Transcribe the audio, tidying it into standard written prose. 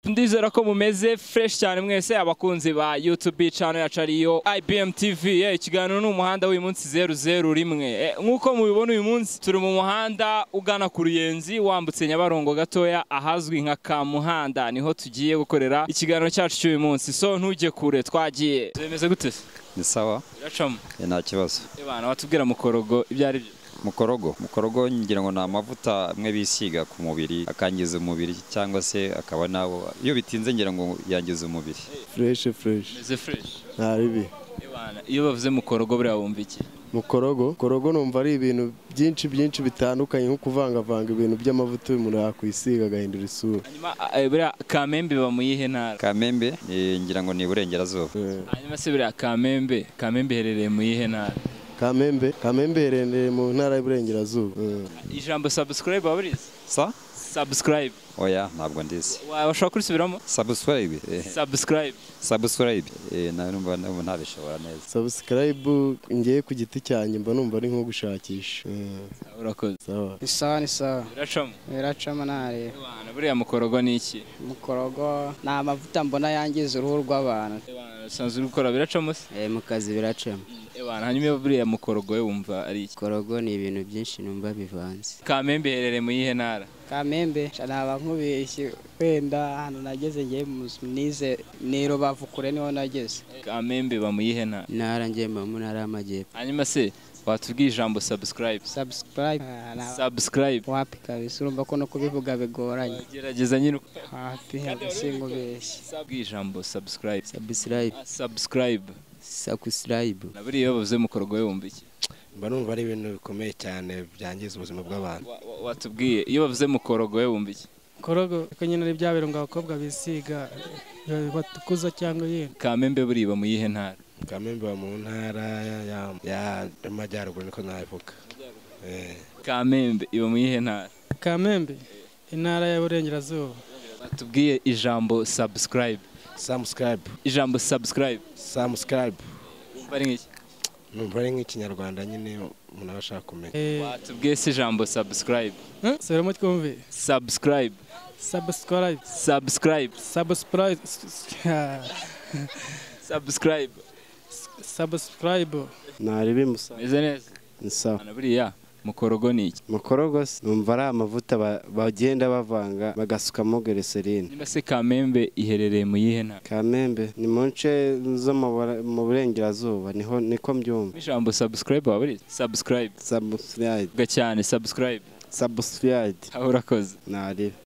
Ndizera ko mumeze fresh cyane mwese abakunzi ba YouTube channel yacu ariyo IBM TV. Ikiganiro ni umuhanda w'uyu munsi 001. Nkuko mubibona uyu munsi turi mu muhanda ugana ku Ruyenzi wambutse Nyabarongo gatoya ahazwi nka Kamuhanda, niho tugiye gukorera ikiganiro cyacu cy'uyu munsi. So ntujye kure, twagiye. Bimeze gute se? Ni sawa. Biracamo. Nta kibazo. Ebana watubwira mukorogo ibyo ari byo? Mukorogo ngira ngo ni amavuta amwe bisiga ku mubiri akangiza umubiri cyangwa se akaba nabo iyo bitinze ngira ngo yangiza umubiri. Fresh fresh. Meze fresh. Nta ribi. Ebana iyo bavuze mukorogo buriya wumva iki? Mukorogo numva ari ibintu byinshi byinshi bitandukanye nko kuvangavanga ibintu by'amavuta umuntu yakwisiga agahindura isura. Hanyuma buriya Kamembe ba muyihe ntara? Kamembe ngira ngo ni Burengerazuba. Hanyuma se buriya Kamembe iherereye muyihe ntara? Kamembe iherereye mu ntara y'Iburengerazuba. Ijambo subscribe waburize? Sa? Subscribe. Oya ntabwo ndizi. Washobora kurisubiramo? Subscribe. Subscribe. Subscribe. Numva ntabishobora neza. Subscribe ngiye ku giti cyanjye mba numva ari nko gushakisha. Urakoze. Sawa. Ni sawa ni sawa. Biracamo. Biracamo nare. Buriya mukorogo ni iki? Mukorogo ni amavuta mbona yangiza uruhu rw'abantu. Usanzwe ukora biracamo se? Mu kazi biracamo. Hanyuma buriya mukorogo we wumva ari iki? Mukorogo ni ibintu byinshi numva bivanze. Kamembe iherereye mu yihe ntara? Kamembe naba nkubeshye wenda ahantu nageze ngiye nize ni Rubavu kure niho nageze. Kamembe ba mu yihe ntara? Intara ngiye mu ntara y'Amajyepfo. Hanyuma se watubwiye ijambo subscribe? Subscribe. Subscribe. Wapi kabisa urumva ko no kubivuga bigoranye. Gerageza nyine. Wapi sinkubeshye. Subscribe ijambo subscribe. Subscribe. Subscribe. Subscribe. Na buriya bavuze mukorogo we wumva iki? Mba numva ari ibintu bikomeye cyane byangiza ubuzima bw'abantu. Watubwiye iyo bavuze mukorogo we wumva iki? Mukorogo ko nyine ari bya birungo abakobwa bisiga batukuza cyangwa yenda. Kamembe buriya mu yihe ntara? Kamembe mu ntara y'Amajyaruguru niko nabivuga. Kamembe iba mu yihe ntara? Kamembe intara y'Iburengerazuba. Batubwiye ijambo subscribe. Subscribe. Ijambo subscribe. Subscribe. Wumva ari nk'iki? Numva ari nk'ikinyarwanda nyine umuntu aba ashaka kumenya. Watubwiye se ijambo subscribe? Subiramo twumve. Subscribe. Subscribe. Subscribe. Subscribe. Subscribe. Subscribe. Naribi musa. Meze neza. Ni sawa. Buriya mukorogo ni iki? Mukorogo numva ari amavuta bagenda bavanga bagasukamo glycerine. Niba se Kamembe iherereye mu yihe ntara? Kamembe ni mu nce zo mu Burengerazuba niho niko mbyumva. Ijambo subscribe waburize? Subscribe. Subscribe. Vuga cyane subscribe. Subscribe. Urakoze. Naribi.